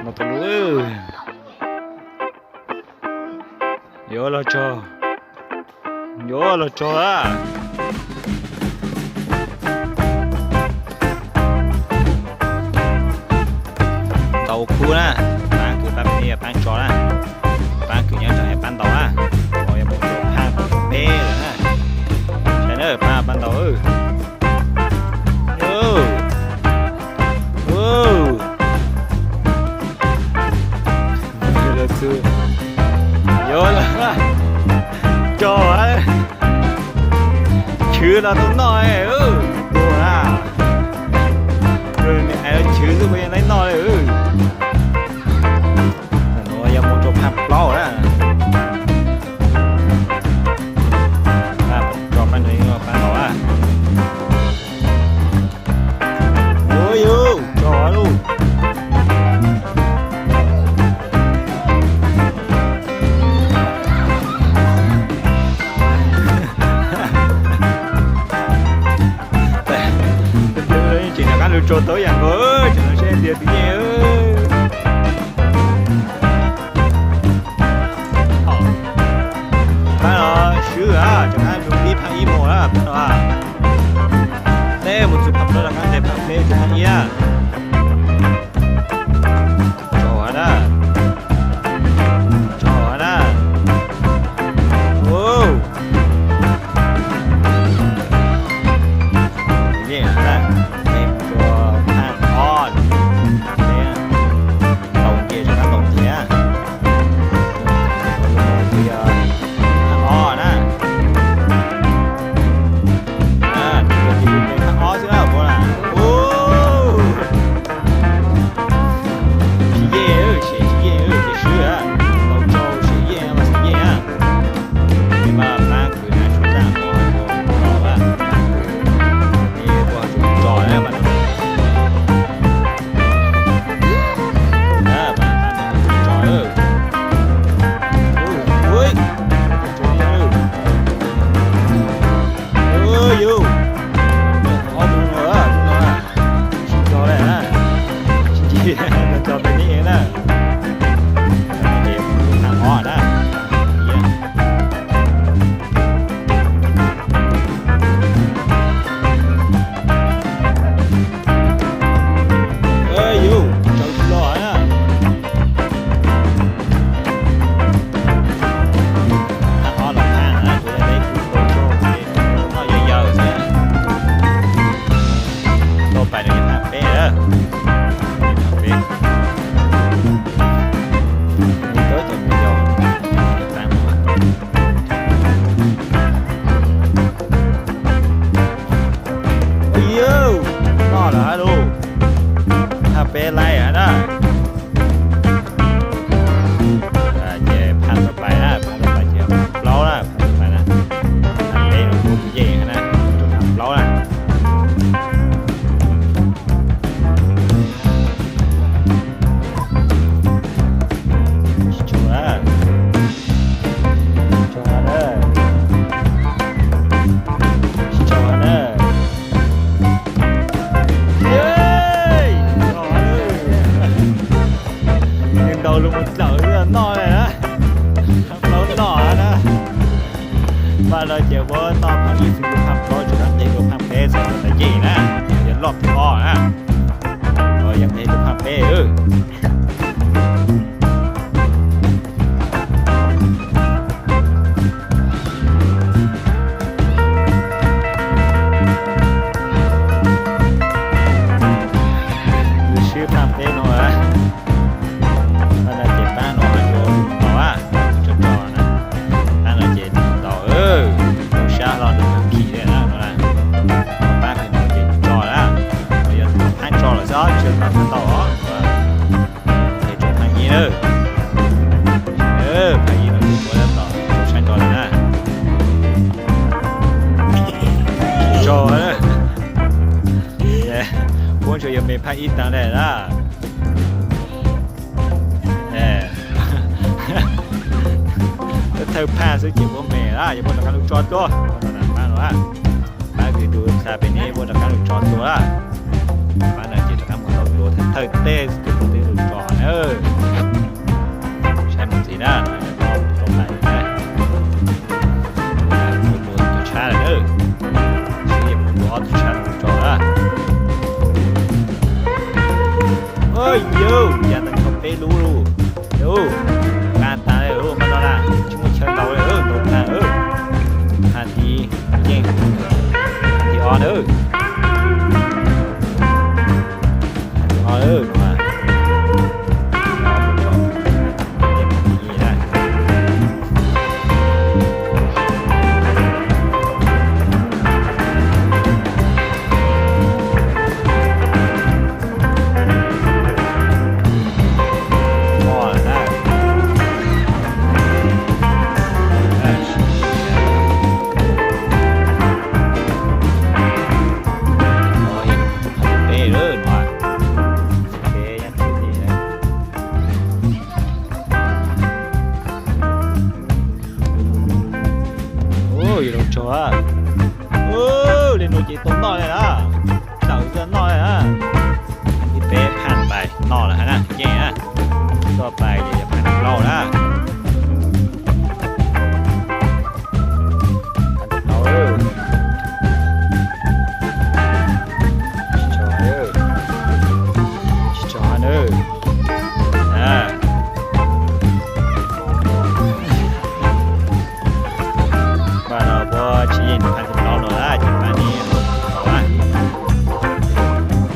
Tus lub, yuav los tso, yuav los tso a. Ntaus khub na, paab kws paab peb yog paab tso na, paab kws nyob tso es paab ntaus na, yuav mus rua phaaj peb lawm na, saib na, paab paab ntaus. Yuav tso, chwv los tau noj, tus na, chwv xwb puas yog noj li. Nuav yog mus rua phaaj plaub na. Tso paab no, paab ntaus na. Ua yus tso lug. Tseem rov qaab lug tso tau ib yaam nkaus, tseem no seb tias twg yeej. Paab no swb, rov qaab lug ib phaaj ib moog na, paab no. Teb mus txug phaaj plaub rov qaab ntes phaaj peb txug phaaj ib na. Tso na, tso na. Yeej na, mus rua phaaj ob, phaaj peb, ntaus nce rov qaab ntaus ntiav. Phaaj ob na. Phaaj ob xwb na, ua na. Tsis yeej, tsis yeej, tsis swb, tau tso tsis yeej mas tsis yeej na. Mas paab kws na tsuas taag ua, ua, ua, ua tso na mas. Yus, ob tug no, tsis tso le na, tsis tso peb ne na. Ces phaaj ob na. Yus, tso tsis los na. Phaaj ob los phaaj na, tsuas yog peb tug tau tso ces noj yawg yawg xwb. Tau pais rau phaaj peb lawm. Phaaj peb. Ua yus, noj lawm hab lauj. Phaaj peb laij hab na. Ces phaaj tau pais na, phaaj tau pais ces plaub na, phaaj tau pais na. Phaaj peb no kuj yeej na, rau phaaj plaub na. Tsis tshua na. Tsis tshua na. Tsis tshua na. Yeej, ntaus lug mus dlawm noj na. Plaub noj na. Paj no ces muab noj phaaj ib txwm rua phaaj plaub, tseem ntev rua phaaj peb txhais tau tas yeej na. Yog loj phaaj ob na. Yog ntev rua phaaj peb. Swb phaaj peb no. Pab no ces pab no tso tso na, pab no ces tau, tau sab hlo rau khim li na no. Pab no ces tso na, yog pab tso lawm xwb tsis tau tau os. Ces tso phaaj ib na, phaaj ib no ces muab tos tau sab nrau lawm na. Tso na, puab tsuas yog me phaaj ib taag le na. Thawj phaaj xwb ces puab me na, yog puab rov qab lug tso dlua. Pab no, pab kws tug xa pem ne puab rov qab lug tso dlua na. Pab no ces rov qab mus tau dlua thawj teb kws puab twb lug tso na. Yus, ya tau nkaus peb lub lawm. Yus, nqa tas lawm, mas no na, tsis muaj chaw ntaus lawm, ntaus tag lawm. Hab thib yeej, thib ob na. Thib ob lawm no. Ua, yuav lug tsaug a. Ua, le nuav ces tau noj le na. Tawm tau noj le na. Thib peb phaj pais noj lawm hab na, yeej na. Koj pais ces yog phaj plaub na. Phaj plaub. Tsis tsaug, tsis tsaug na. Pab no puab tsis yeej phaj thib plaub no na, ces pab ne,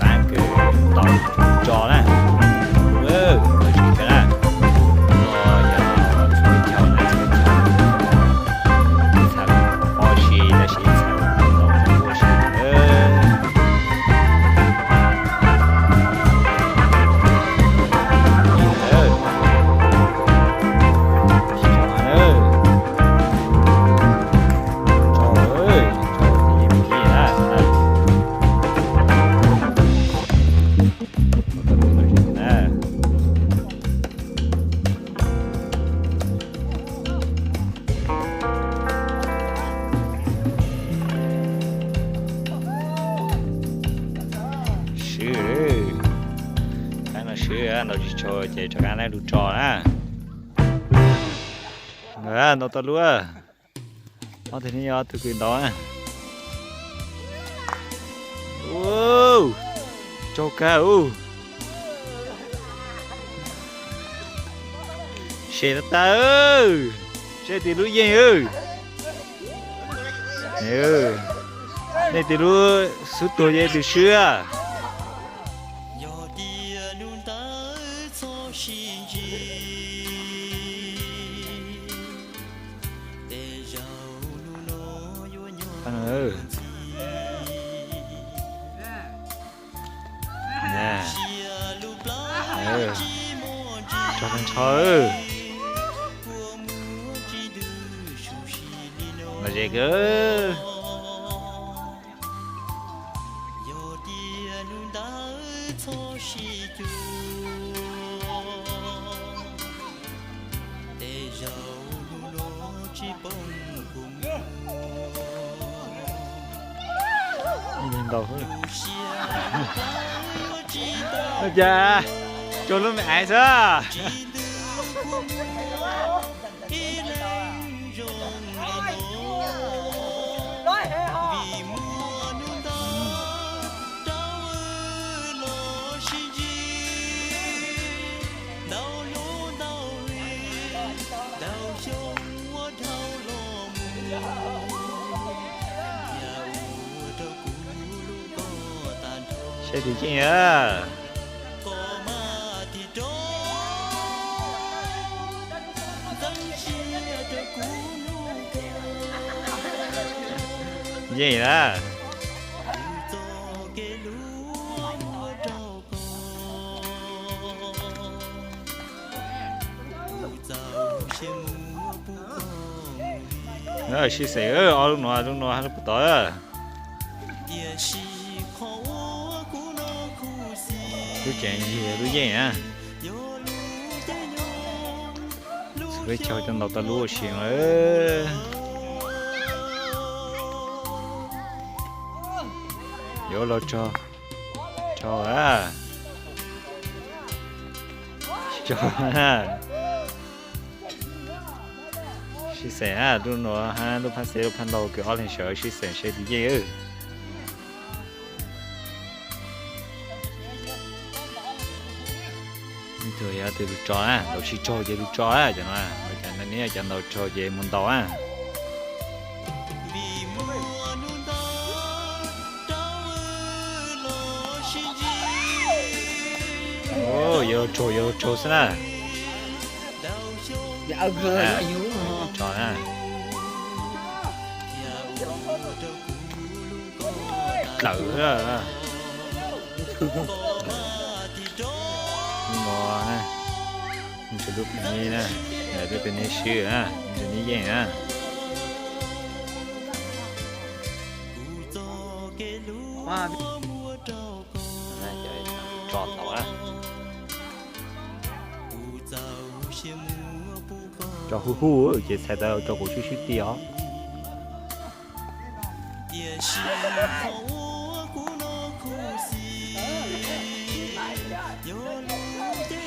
pab kws tau tso na. Tsis kawg na. Txhawm pob si tab sis txhawm tau pob si. Swb, qab no swb, ntaus tsis tsaug ces rov qab lug tso na. Ntaus tau lub, ob tug ne, ob tug kws ntaus na. Ua, tsaug kawg. Sem tag tag, seb twg lub yeej. Nej twg lub xub tuag ces twg swb. Tso tag nrho. Lom zem kawg. Ntau. Ua cas tsuag lub me aiv xwb. Seb twg yeej a. Yeej na. Sib xeem, ob lub nuav, lub nuav hab lub puv tod. Lub tseem yig lub yeej na. Peb caug coj ntaus tau lub ua si lawm. Yuav los tso, tso a. Tso. Sib xeem a, lub nuav hab lub phaj xeb lub phaj ntau kws ob leeg sawv sib xeem seb twg yeej. Yog tus tso na, ntaus tsis raug ces tus tso na, cov no, cov ntaus tsis raug ces mus ntaus na. Yuav los raug, yuav los raug xwb na. Tso na. Dlawm. Mus na, mus tsis lub pem ne na, lub pem ne swb na, mus tsis ne yeej na. Tso tau na. Tso huv huv ces txhais tau rau kuv sib sib ti os.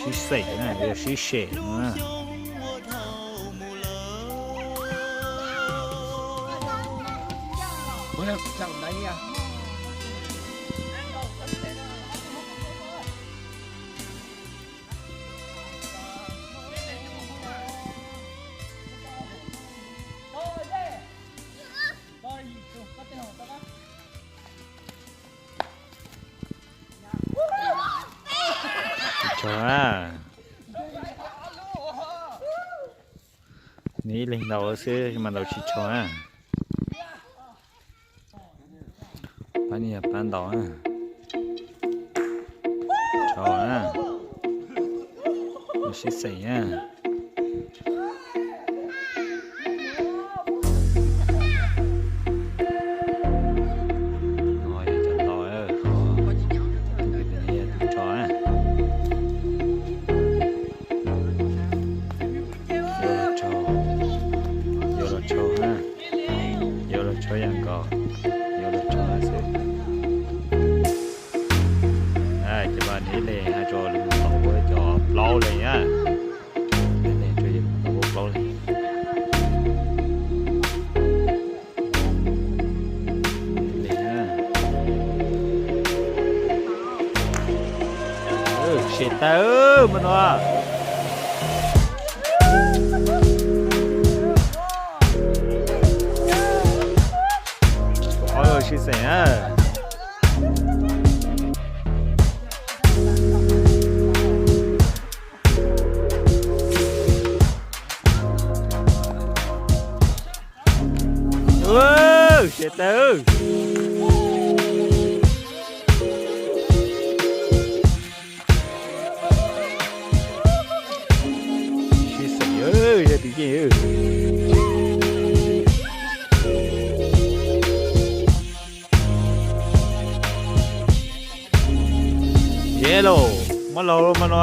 Sib xeem na, yog sib xeem no na. Tso na. Nws ib leeg ntaus xwb mas ntaus tsis tshua na. Pab ni yog pab ntaus na. Tso na. Sib xeem na. No yog cov ntaus, tus tso na. Yuav los tshau, yuav los tshau na, yuav los tshau yam nkaus, yuav los tshau xwb. Ces mas neb le hais rau lwm tus tau ua cov plaub leeg na, neb le rau yus tau ua plaub leeg. Siab tag mas no. Ob sib xeem na. Siab tag. Sib xeem, yog tus yeej. Yelo, muab laug mas no.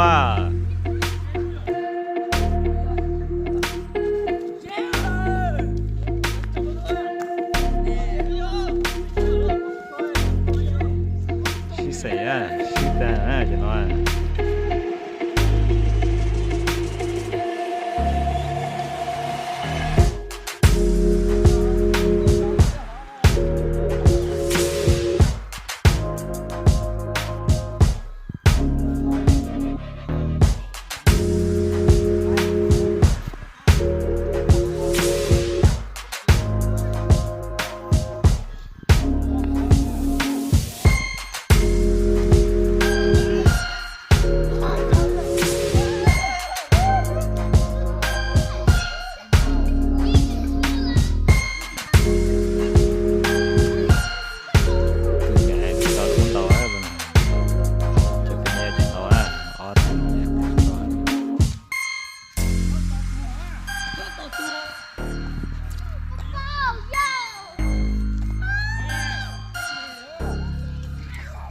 Sib xeem, sib tag cov no.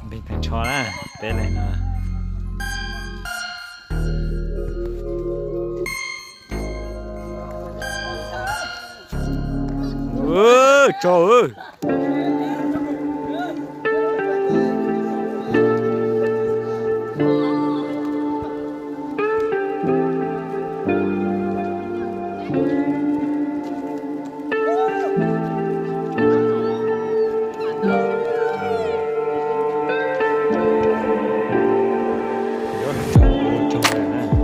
Npej tag nrho na, peb leeg no. Tsaug. Yuav los tsaug, tsaug na.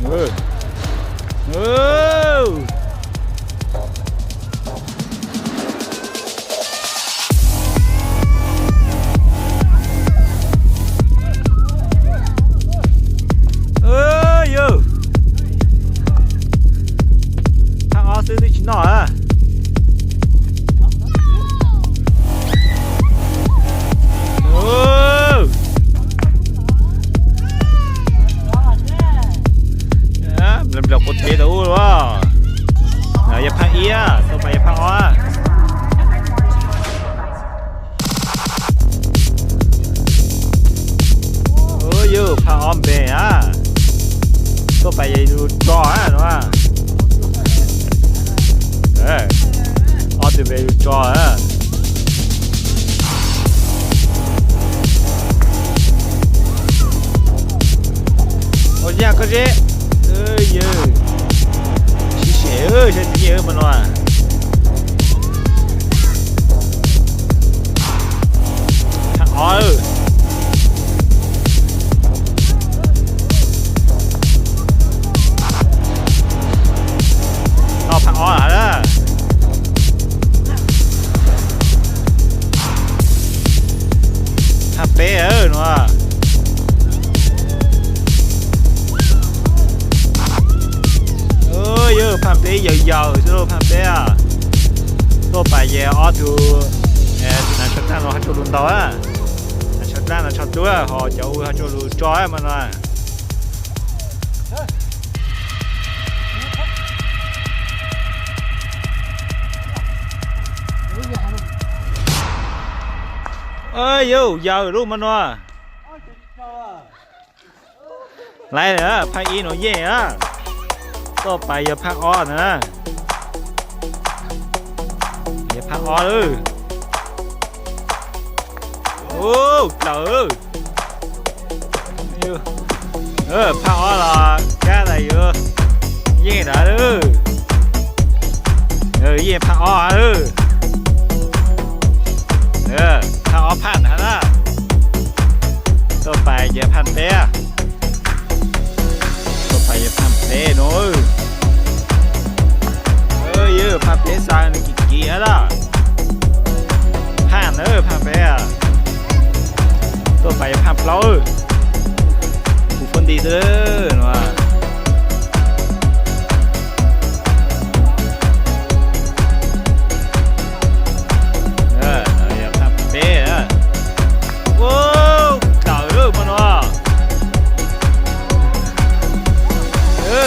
Yog phab ob xwb twb tsis noj a. Nplaum nplaum quav tev tau ub los. No yog phab ib, tuaj pais yog phab ob. Yog phab ob npe a, tuaj pais yog lug tso a no. Ob tug npe lug tso a. Ua yaj koj zeb. Yawg, sib sem saib tus yeej mas no. Phab ob. No phab ob lawm. Phab peb no. Yawg, phab peb yawg yawg xwb lauj, phab peb a. Tuaj pais ces ob tug, tus nav tsho dlaaj no ho tso lug ntaus a. Nav tsho dlaaj no tsho dub, ho cov ub ho tso lug tso mas no. Yawg, yawg lub mas no. Laiv lawm, phab ib no yeej a. Tuaj pais yog phab ob na. Yog phab ob lawm. Ub, plaws. Phab ob los kab tas yuav yeej ntawd lawm. Yeej phab ob lawm. Phab ob phaj ntag na. Tuaj pais ces phaj peb. Tuaj pais ces phaj peb no. Yawg, phaj peb xa nws kim kim lawm. Phaj na, phaj peb. Tuaj pais ces phaj plaub. Kuv phooj ywg xwb no. Phaj peb. Ua, tawm lawm mas no.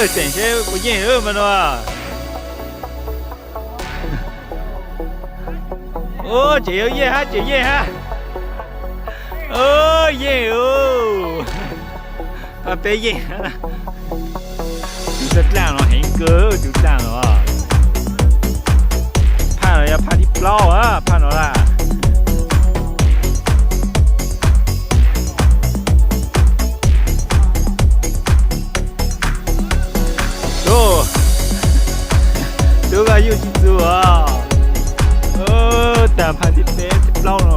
Tseem seb puas yeej lawm mas no. Ua, tseem yuav yeej hab, tseem yeej hab. Yeej. Phaj peb yeej. Tus dlaaj no heev kawg, tus dlaaj no. Phaj no yog phaj thib plaub a, phaj no lawm. Tub, tub koj yuj tsis txug os. Tag phaj thib peb thib plaub no.